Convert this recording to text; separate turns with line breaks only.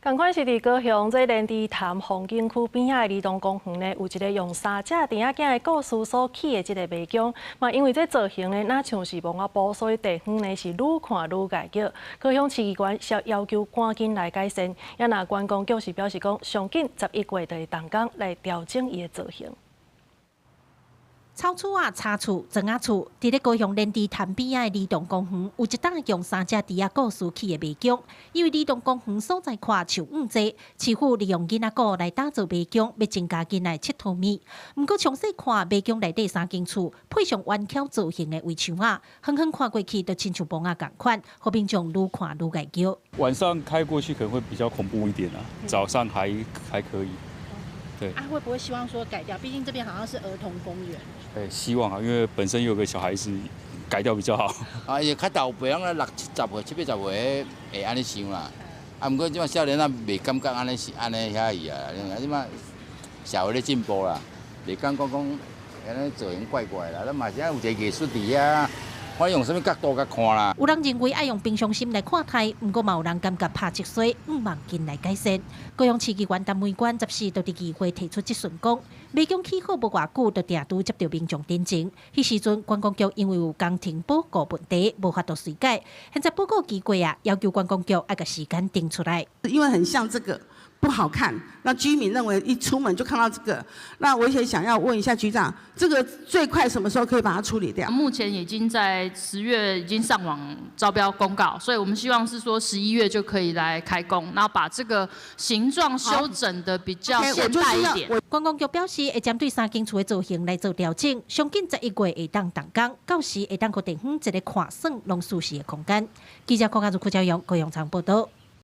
仝款是佇高雄這連池潭風景區邊仔的兒童公園呢，有一个用三隻豬仔囝的故事所起的這个迷宮，嘛因為這造型呢，若像是墓仔埔，所以地方呢是愈看愈𠢕叫。高雄市議員是要求趕緊來改善，也若觀光局是表示講，上緊11月就會動工來調整伊的造型。
草厝仔、柴厝、磚仔厝，佇咧高雄連池潭邊仔的兒童公園，有一棟用三隻豬仔故事起的迷宮。因為兒童公園所在闊樹木濟，市府利用囡仔鼓來打造迷宮，欲增加囡仔𨑨迌物。毋過詳細看迷宮內底三間厝，配上圓巧造型的圍牆仔，遠遠看過去就親像墓仔仝款，予民眾愈看愈𠢕叫。
晚上開過去可能會比較恐怖一點啊，早上還可以。對。
啊，會不會希望說改掉？畢竟這邊好像是兒童公園。
欸，希望啊，因為本身有個小孩子，改掉比較好。
啊，伊較老輩人六七十歲、七八十歲會按呢想啦。啊，毋過這馬少年仔袂感覺按呢是按呢遐去啊。這馬社會咧進步啦，袂感覺講按呢造型怪怪啦。咱嘛是愛有一個藝術佇遐，看用啥物角度共看啦。
有人認為愛用平常心來看待，毋過嘛有人感覺拍積衰，向望緊來改善。高雄市議員陳美娟14就佇議會提出質詢，講迷宮起好無偌久，就定拄接著民眾陳情。彼時陣觀光局因為有工程報告問題，無法度隨改。現在報告期過啊，要求觀光局愛共時間定出來。
因為很像這個不好看，那居民認為一出門就看到這個，那我也想要問一下局長，這個最快什麼時候可以把它處理掉？
目前已經在10月已經上網招標公告，所以我們希望是說11月就可以來開工，然後把這個形狀修整得比較現代一點。
觀光局表示會針對三間厝的造型來做調整，上緊11月會當動工，到時會當予地方一个看耍攏舒適的空間。記者郭家如、柯家勇、高雄場報道。